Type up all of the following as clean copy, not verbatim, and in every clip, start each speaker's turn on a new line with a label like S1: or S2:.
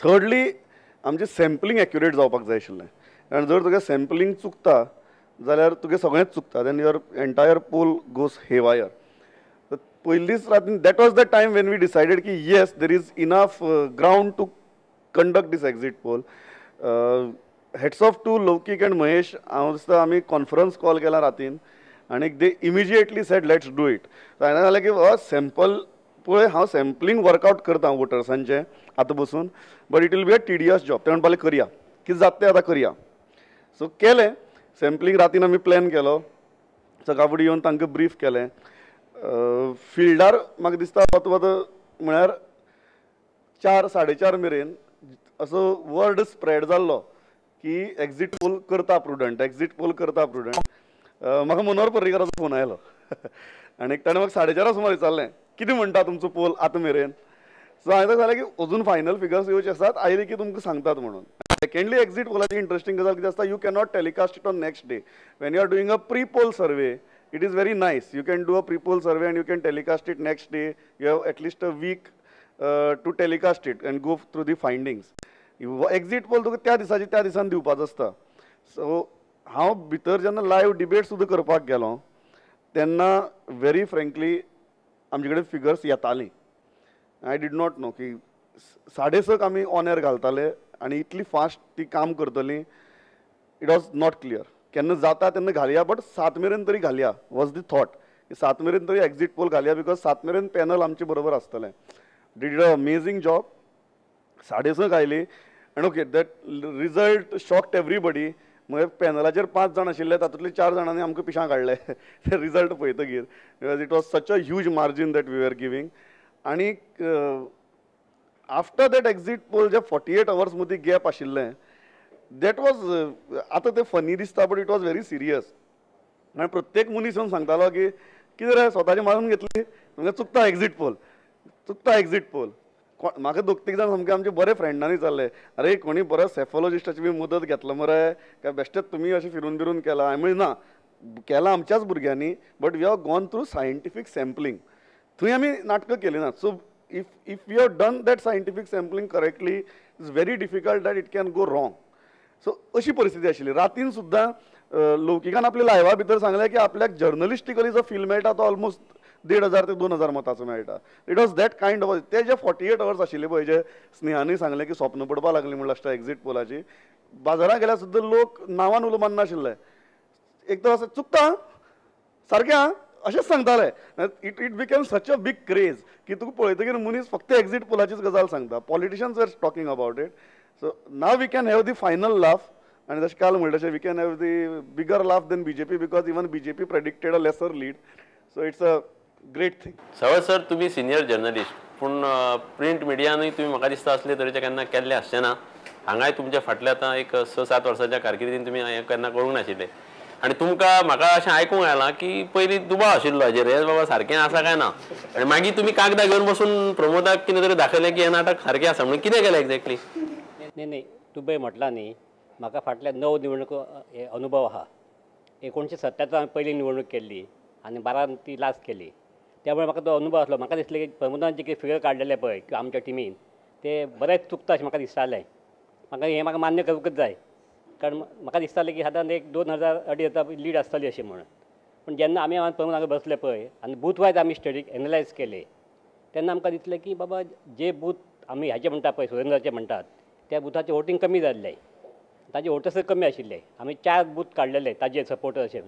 S1: Thirdly आमचें sampling accurate जावपाक जाय आशिल्लें, कारण जर तुगे सॅम्पलिंग चुकता जाल्यार तुगे सगळेंच चुकता, then your entire poll goes haywire. पयलीच रातीन that was the time when we decided की yes there is enough ground to conduct this exit poll. Hats off to Loukik and Mahesh. हांव दिसता आमी कॉन्फरन्स कॉल केला रातीन आनी they immediately said let's do it. हांवें सांगलें की हो सॅम्पल पळय, हांव सॅम्पलिंग वर्कआवट करता वोटर्सांचें आतां बसून, but it will be a tedious job. ते म्हणपाक करया, कितें जाता तें आतां करया. सो केलें सॅम्पलिंग, रातीन आमी प्लॅन केलो, सकाळ फुडें येवन तांकां ब्रीफ केलें. फिल्डार म्हाका दिसता वता वता म्हळ्यार 4 साडे 4 मेरेन असो वर्ड स्प्रेड जाल्लो की एक्झीट पोल करता प्रुडंट, एक्झीट पोल करता प्रुडंट. म्हाका मनोहर पर्रीकाराचो फोन आयलो आनी ताणें म्हाका 4:30 सुमार विचारलें कितें म्हणटा तुमचो पोल आतां मेरेन. सो हांवें ताका सांगलें की अजून फायनल फिगर्स येवचे आसात, आयले की तुमकां सांगतात म्हणून. सेकेंडली एक्झीट पोलाची इंट्रस्टींग गजाल कितें आसता, you cannot telecast it on next day. When you are doing a pre poll survey it is very nice, you can do a pre poll survey and you can telecast it next day. You have at least a week to telecast it and go through the findings. Exit poll तुका त्या दिसाची त्या दिसान दिवपाचो आसता. So हांव भितर जेन्ना लायव्ह डिबेट सुद्दां करपाक गेलो तेन्ना व्हेरी फ्रेंकली आमचे कडेन फिगर्स येतालीं. I did not no की 6:30 आमी ऑन एअर घालताले आनी इतली फास्ट ती काम करतली, it was not clear. केन्ना जाता तेन्ना घालया, बट 7 मेरेन तरी घालया वॉज the thought, की 7 मेरेन तरी एक्झीट पोल घालया, because 7 मेरेन पॅनल आमचे बरोबर आसतलें. Did a amazing job. 6:30 आयली आनी okay that result shocked everybody. मागीर पॅनलाचेर 5 जाण आशिल्ले, तातूंतले 4 जाणांनी आमकां पिशां काडले ते result पळयतकीर, because it was such a huge margin that we are giving. आनी after that exit poll J 48 hours मदीं गॅप आशिल्लें that was, आतां तें फनी दिसता but it was very serious. आनी प्रत्येक मनीस येवन सांगतालो की कितें रे स्वताचें मारून घेतली, तुमकां चुकता एक्झीट पोल, चुकता एक्झीट पोल. म्हाका 2-3 जाण सामके आमचे बरे फ्रेंडांनी विचारले, अरे कोणी बरो सेफोलॉजिस्टाची बी मदत घेतला मरे, काय बेश्टेच तुमी अशें फिरून बिरून केलां? हांवें म्हणलें ना, केलां आमच्याच भुरग्यांनी, but we have gone through scientific sampling. थंय आमी नाटकां केली ना. So if we have done that scientific sampling correctly, it's very difficult that it can go wrong. So अशी परिस्थिती आशिल्ली. रातीन सुद्दां लौकिकान आपल्या लायवा भितर सांगलें की आपल्याक जर्नलिस्टिकली जो फील मेळटा तो ऑलमोस्ट 1500 ते 2000 मताचो मेळटा. It was that kind of. ते जे 48 अवर्स आशिल्ले पळय, जे स्नेहानी सांगलें की स्वप्न पडपाक लागली म्हण लास्टा एक्झीट पोलाची, बाजारांत गेल्यार सुद्दां लोक नांवान उलो माननाशिल्ले, एक तर अशें चुकता सारकें आं अशेंच सांगताले. It it became such a big craze की तुका पळयतकीर मनीस फक्त एक्झीट पोलाचीच गजाल सांगता. Politicians were talking about it. So now we can have the final laugh. आनी जशें काल म्हणलें तशें we can have the bigger laugh than BJP, because even BJP predicted a lesser lead. So it's a great thing.
S2: Sawant sir, तुमी senior journalist, पूण print मिडियानूय तुमी म्हाका दिसता असले तरेचे केन्ना केल्ले आसचे ना. हांगाय तुमच्या फाटल्या आतां एक 6-7 वर्सांच्या कारकिर्दीन तुमी हें केन्ना करूंक नाशिल्लें. आनी तुमकां म्हाका अशें आयकूंक आयलां की पयलीं दुबाव आशिल्लो हाजेर, हें बाबा सारकें आसा काय ना, आनी मागीर तुमी कागदां घेवन बसून प्रमोदाक कितें तरी दाखयलें की हें नाटक सारकें आसा म्हणून. कितें केलें एक्झॅक्टली?
S3: न्ही न्ही, तुवें म्हटलां न्ही, म्हाका फाटल्या 9 निवडणुको अनुभव आहा. 1977 हांवें पयली निवडणूक केल्ली आनी 12 ती लास्ट केली, त्यामुळे म्हाका तो अनुभव आसलो. म्हाका दिसलें की प्रमोदान जे कितें फिगर काडलेले पळय किंवा आमच्या टिमीन, ते बरेंच चुकता अशें म्हाका दिसतालें. म्हाका हें म्हाका मान्य करूंकच जाय, कारण म्हाका दिसतालें की सादारण 1-2 हजार 2,500 लीड आसतली अशें म्हणून. पूण जेन्ना आमी प्रमोदाक बसले पळय आनी बूथ वायज आमी स्टडी एनलायज केले, तेन्ना आमकां दिसलें की बाबा जे बूथ आमी हाजे म्हणटा पळय सुरेंद्राचे म्हणटात, त्या बुथाचें वोटींग कमी जाल्लें, ताजे वोटर्स कमी आशिल्ले. आमी 4 बूथ काडलेले ताजे सपोर्टर अशें,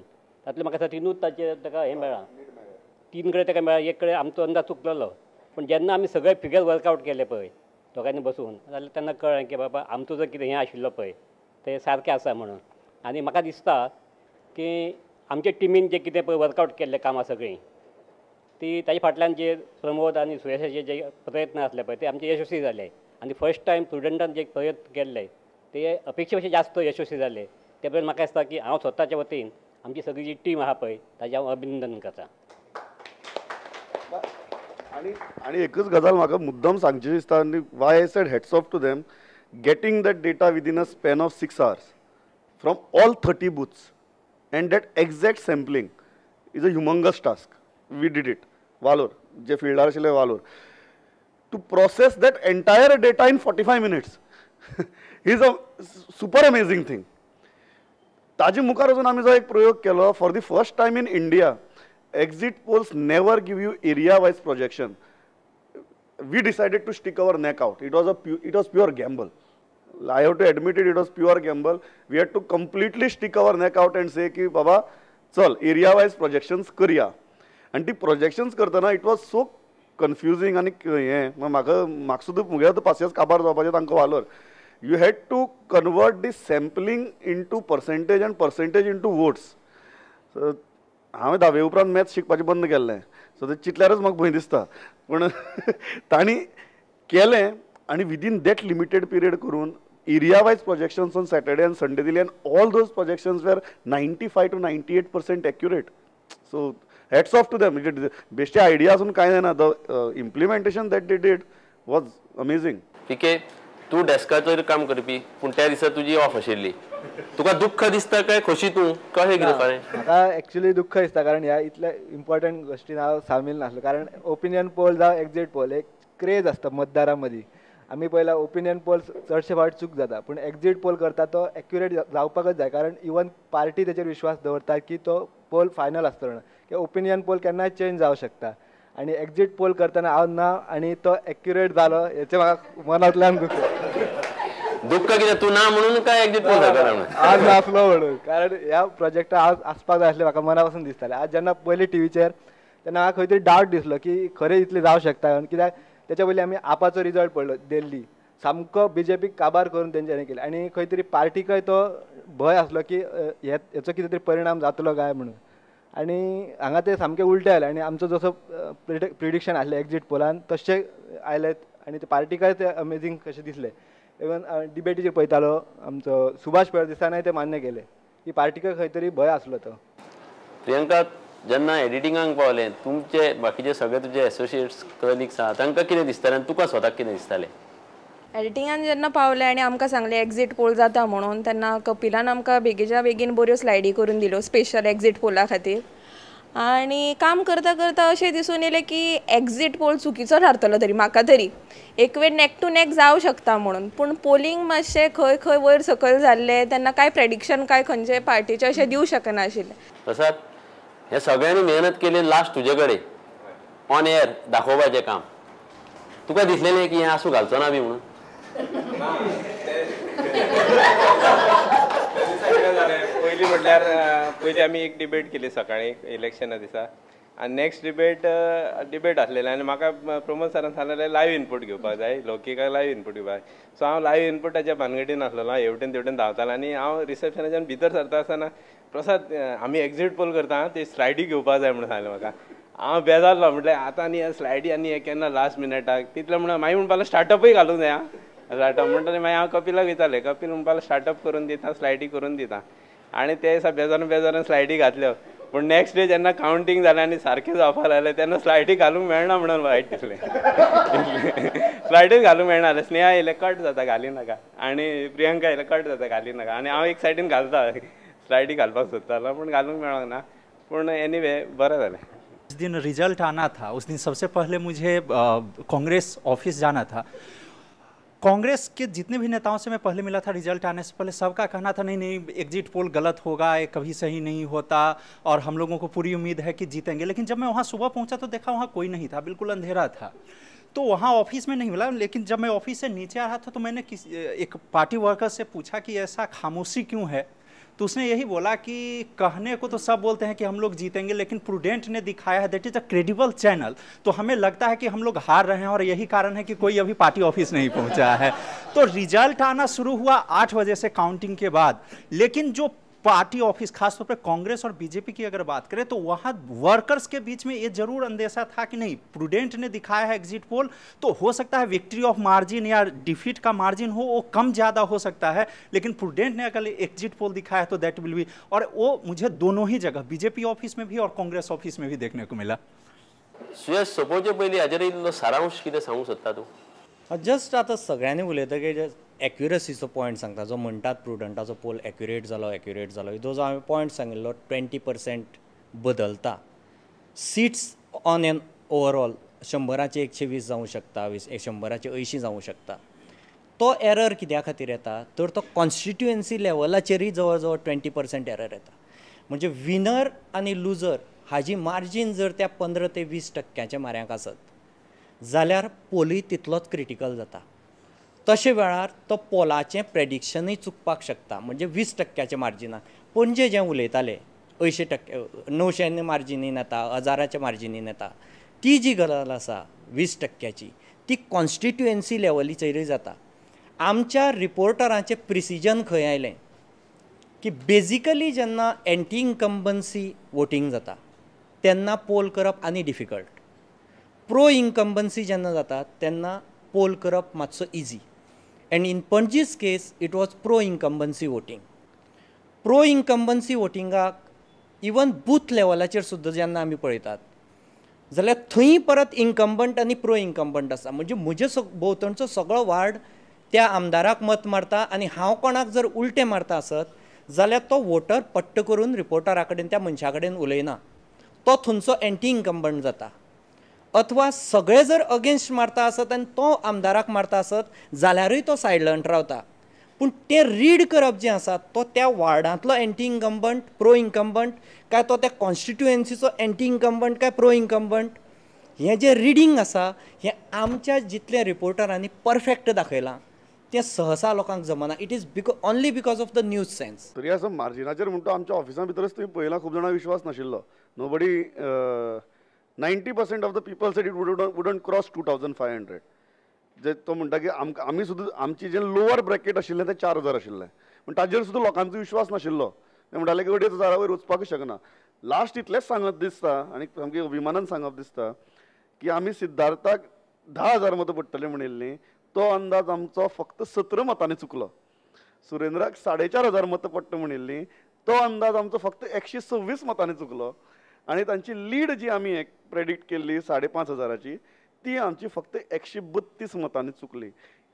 S3: तातूंतले म्हाका दिसता 3 ताजे ताका हें मेळ्ळां, 3 कडेन ताका मेळ्ळा, 1 कडेन आमचो अंदाज चुकलेलो. पूण जेन्ना आमी सगळे फिगर वर्कआवट केले पळय दोगांनी बसून, जाल्यार तेन्ना कळ्ळें की बाबा आमचो जो कितें हें आशिल्लो पळय तें सारकें आसा म्हणून. आनी म्हाका दिसता की आमच्या टिमीन जें कितें पळय वर्कआवट केल्लें कामां सगळीं, ती ताजे फाटल्यान जे प्रमोद आनी सुरेशाचे जे प्रयत्न आसले पळय ते आमचे यशस्वी जाले. आनी फर्स्ट टायम प्रुडंटान जे प्रयत्न केल्ले ते अपेक्षे पेक्षा जास्त यशस्वी जाले. ते पळय म्हाका दिसता की हांव स्वताच्या वतीन आमची सगळी जी टीम आहा पळय ताजें हांव अभिनंदन करता.
S1: आनी आनी एकच गजाल म्हाका मुद्दम सांगची दिसता, आनी why I said hats off to them, getting that data within a span of 6 hours from all 30 booths and that exact sampling is a humongous task. We did it. वालोर जे फिल्डार आशिल्ले वालोर. To process that entire data in 45 minutes is a super amazing thing. ताजे मुखार वचून आमी जो एक प्रयोग केलो, for the first time in India exit polls never give you area wise projection. We decided to stick our neck out. It was pure gamble. I have to admit it, it was pure gamble. We had to completely stick our neck out and say की बाबा चल area wise projections करया. आनी ती projections करतना it was so confusing आनी हें म्हाका म्हाका सुद्दां म्हगे आतां पासियेंस काबार जावपाचें तांकां वालोर. You had to convert the sampling into percentage and percentage into votes. हांवें धावे उपरांत मॅथ्स शिकपाचें बंद केल्लें, सो तें चिंतल्यारच म्हाका भंय दिसता. पूण तांणी केलें आनी विदीन that limited period करून area wise projections on Saturday and Sunday दिली and all those projections were 95 to 98% accurate. So hats off to them. बेश्टे आयडिया आसून कांय जायना, the implementation that they did was amazing.
S2: PK, तूं डेस्काचेर काम करपी, पूण त्या दिसा तुजी ऑफ आशिल्ली, तुका दुख्ख दिसता काय खोशी? तूं कशें कितें खरें?
S4: म्हाका एक्चुली दुख्ख दिसता, कारण ह्या इतल्या इम्पॉर्टंट गोश्टीन हांव सामील नासलो. कारण ओपिनियन पोल जावं एक्झीट पोल एक क्रेज आसता मतदारां मदीं. आमी पळयला ओपिनियन पोल चडशे फावट चूक जाता, पूण एक्झीट पोल करता तो एक्युरेट जावपाकच जाय, कारण इवन पार्टी तेचेर विश्वास दवरता की तो पोल फायनल आसतलो म्हणून. कित्याक ओपिनियन पोल केन्नाय चेंज जावंक शकता आनी एक्झीट पोल करतना हांव ना आनी तो एक्युरेट जालो हेचें म्हाका मनांतल्यान दुख्ख.
S2: दुख्ख कितें, तूं ना म्हणून काय एक्झीट पोल जालो म्हणून?
S4: आज नासलो म्हणून, कारण ह्या प्रोजेक्टा आज आसपाक जाय आसलें म्हाका मना पासून दिसतालें. आज जेन्ना पयलीं टिवीचेर तेन्ना म्हाका खंय तरी डावट दिसलो की खरें इतलें जावं शकता, कित्याक तेच्या पयलीं आमी आपाचो रिजल्ट पळयलो दिल्ली, सामको बीजेपीक काबार करून तेंच्यांनी केलें आनी खंय तरी पार्टीकय तो भंय आसलो की हेचो कितें तरी परिणाम जातलो काय म्हणून. आनी हांगा ते सामकें उलटें आयलें आनी आमचो जसो प्रिडिक्शन आसलें एक्झीट पोलान तशें आयलें आनी ते पार्टीकय ते अमेजींग कशें दिसलें. इवन डिबेटीचेर पळयतालो आमचो सुभाष फळदेसाय ते मान्य केलें की पार्टीकय खंय तरी भंय आसलो तो.
S2: प्रियंका, जेन्ना एडिटिंगाक पावलें तुमचे बाकीचे सगळे तुजे एसोसिएट्स कलिग्स आहा तांकां कितें दिसतालें आनी तुका स्वताक कितें दिसतालें?
S5: एडिटिंगान जेन्ना पावलें आनी आमकां सांगलें एक्झीट पोल जाता म्हणून, तेन्ना कपिलान आमकां बेगीच्या बेगीन बऱ्यो स्लायडी करून दिल्यो स्पेशल एक्झीट पोला खातीर. आनी काम करता करता अशें दिसून येयलें की एक्झीट पोल चुकीचो थारतलो तरी म्हाका तरी एक वेळ नेक टू नेक जावं शकता म्हणून, पूण पोलींग मातशें खंय खंय वयर सकयल जाल्लें तेन्ना कांय प्रेडिक्शन कांय खंयचे पार्टीचें अशें दिवं शकनाशिल्लें.
S2: प्रसाद, हे सगळ्यांनी मेहनत केली, लास्ट तुजे कडेन ऑन एअर दाखोवपाचें काम, तुका दिसलेलें की हें आसूं घालचो ना बी म्हणून?
S6: पयलीं म्हटल्यार पयलीं आमी एक डिबेट केली सकाळीं इलेक्शना दिसा आनी नेक्स्ट डिबेट डिबेट आसलेले आनी म्हाका प्रमोद सरान सांगलेलें लायव्ह इनपूट घेवपाक जाय, लौकिकाक लायव्ह इनपूट घेवपाक जाय. सो हांव लायव्ह इनपुटाच्या भानगडीन आसलेलो, हेवटेन तेवटेन धांवतालो आनी हांव रिसेप्शनाच्यान भितर सरता आसतना प्रसाद आमी एक्झीट पोल करता ती स्लायडी घेवपाक जाय म्हणून सांगलें म्हाका. हांव बेजारलो, म्हटलें आतां आनी स्लायडी आनी हें केन्ना लास्ट मिनटाक तितलें म्हणून मागीर म्हणपाक लागलो स्टार्टअपूय घालूंक जाय. स्टार्टअप म्हणटकीर मागीर हांव कपिलाक विचारलें, कपील म्हणपाक लागलो स्टार्टअप करून दिता, स्लायडी करून दिता. आनी ते दिसा बेजारून बेजारून स्लायडी घातल्यो, पूण नेक्स्ट डे जेन्ना कावंटींग जालें आनी सारकें जावपाक लागलें तेन्ना स्लायडी घालूंक मेळना म्हणून वायट दिसलें. स्लायडीच घालूंक मेळना जालें. स्नेहा येयलें कट जाता घाली नाका आनी प्रियंका येयलें कट जाता घाली नाका आनी हांव एक सायडीन घालता स्लायडी घालपाक सोदतालो पूण घालूंक मेळोंक ना. पूण एनीवे बरें जालें.
S7: जिस दिन रिजल्ट आना था उस दिन सबसे पहले मुझे कांग्रेस ऑफिस जाना था. कांग्रेस के जितने भी नेताओं से मैं पहले मिला था रिजल्ट आने से पहले, सबका कहना था नहीं नहीं एग्जिट पोल गलत होगा, ये कभी सही नहीं होता और हम लोगों को पूरी उम्मीद है कि जीतेंगे. लेकिन जब मैं वहाँ सुबह पहुँचा तो देखा वहाँ कोई नहीं था, बिल्कुल अंधेरा था. तो वहाँ ऑफिस में नहीं मिला. लेकिन जब मैं ऑफिस से नीचे आ रहा था तो मैंने किसी एक पार्टी वर्कर से पूछा कि ऐसा खामोशी क्यों है, तो उसने यही बोला कि कहने को तो सब बोलते हैं कि हम लोग जीतेंगे, लेकिन प्रूडेंट ने दिखाया है that is a credible channel, तो हमें लगता है कि हम लोग हार रहे हैं और यही कारण है कि कोई अभी पार्टी ऑफिस नहीं पहुंचा है. तो रिजल्ट आना शुरू हुआ 8 बजे से काउंटिंग के बाद. लेकिन जो पार्टी ऑफिस, खासतौर पर कांग्रेस और बीजेपी की अगर बात करें, तो वहाँ वर्कर्स के बीच में ये जरूर अंदेशा था कि नहीं प्रूडेंट ने दिखाया है एग्जिट पोल, तो हो सकता है विक्ट्री ऑफ मार्जिन या डिफीट का मार्जिन हो वो कम ज़्यादा हो सकता है, लेकिन प्रूडेंट ने अगर एग्जिट पोल दिखाया तो that will be. और वो मुझे दोनों ही जगह बीजेपी ऑफिस में भी और कांग्रेस ऑफिस में भी देखने को मिला.
S2: सुयश, सोपोवचे पयलीं हाजेर इल्लो सारांश कितें सांगूंक सोदता तूं?
S8: जस्ट आतां सगळ्यांनी उलयतकीर एक्युरसीचो पॉयंट सांगता, जो म्हणटात प्रुडंटाचो पोल एक्युरेट जालो एक्युरेट जालो, जो जो हांवें पॉयंट सांगिल्लो 20% बदलता. सिट्स ऑन एन ओवरऑल 100चे 120 जावं शकता, 100चे 80 जावं शकता. तो एरर कित्या खातीर येता तर तो कॉन्स्टिट्युएन्सी लेवलाचेरूय जवळ जवळ 20% एरर येता. म्हणजे विनर आनी लुजर हाजी मार्जीन जर त्या 15 ते 20% माऱ्यांक आसत जाल्यार पोलूय तितलोच क्रिटिकल जाता. तशे वेळार तो पोलाचें प्रेडिक्शनूय चुकपाक शकता. म्हणजे 20% मार्जिनान पणजे जें उलयताले 80%, 900 मार्जिनीन येता, 1000च्या मार्जिनीन येता, ती जी गजाल आसा 20%ची ती कॉन्स्टिट्युएन्सी लेवलीचेरूय जाता. आमच्या रिपोर्टरांचें प्रिसिजन खंय आयलें की बेजिकली जेन्ना एंटी इन्कम्बन्सी वोटींग जाता तेन्ना पोल करप आनी डिफिकल्ट, प्रो इन्कम्बन्सी जेन्ना जाता तेन्ना पोल करप मातसो easy. And in Panaji's case it was pro incumbency voting. Pro incumbency वोटिंगाक even booth लेवलाचेर सुद्दां जेन्ना आमी पळयतात जाल्यार थंय परत इन्कम्बंट आनी प्रो इन्कम्बंट आसा. म्हणजे म्हजे भोंवतणचो सगळो वार्ड त्या आमदाराक मत मारता आनी हांव कोणाक जर उलटें मारता आसत जाल्यार तो वोटर पट्ट करून रिपोर्टरा कडेन त्या मनशा कडेन उलयना, तो थंयचो एंटी इन्कम्बंट जाता. अथवा सगळे जर अगेन्स्ट मारता आसत आनी तो आमदाराक मारता आसत जाल्यारूय तो सायलंट रावता. पूण तें रीड करप जें आसा तो त्या वार्डांतलो एंटी इन्कम्बंट प्रो इन्कम्बंट काय तो त्या कॉन्स्टिट्युएन्सीचो एंटी इन्कम्बंट काय प्रो इन्कम्बंट, हें जें रिडींग आसा हें आमच्या जितल्या रिपोर्टरांनी परफेक्ट दाखयलां तें सहसा लोकांक जमना. It is only because of the news sense.
S1: तरी आसा मार्जिनाचेर म्हणटा आमच्या ऑफिसां भितरच तुमी पळयलां खूब जाणां विश्वास नाशिल्लो. Nobody 90% of the people said it wouldn't cross 2500. जे तो म्हणटा की आमकां आमी सुद्दां आमची जे लोवर ब्रॅकेट आशिल्लें तें 4000 आशिल्लें, पूण ताजेर सुद्दां लोकांचो विश्वास नाशिल्लो. ते म्हणटाले की 2500 वयर वचपाकूच शकना. लास्ट इतलेंच सांगत दिसता आनी सामकें अभिमानान सांगप दिसता की आमी सिद्धार्थाक 10,000 मतां पडटलीं म्हणिल्लीं, तो अंदाज आमचो फक्त 17 मतांनी चुकलो. सुरेंद्राक 4,500 मतां पडटा म्हणिल्लीं, तो अंदाज आमचो फक्त 126 मतांनी चुकलो. आनी तांची लीड जी आमी एक प्रेडिक्ट केल्ली 5,500ची ती आमची फक्त 132 मतांनी चुकली.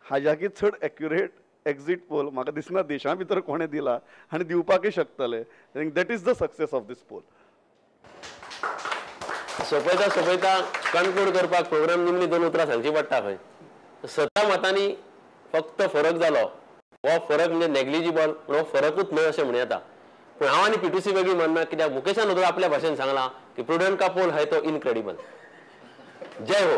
S1: हाज्याकी चड एक्युरेट एक्झीट पोल म्हाका दिसना देशा भितर कोणें दिला आनी दिवपाकय शकतले. I think that is the success of this poll.
S2: सोंपयता सोंपयता कन्क्लूड करपाक प्रोग्राम निमणी 2 उतरां सांगची पडटा. खंय 17 मतांनी फक्त फरक जालो, हो फरक म्हणजे नेग्लिजिबल, पूण हो फरकूच न्हय अशें म्हणूं येता. पूण हांव आनी पीटूसी वेगळी मानना, कित्याक मुकेशान सुद्दां आपल्या भाशेन सांगलां की प्रुडंट का पोल है तो इनक्रेडिबल. जय हो.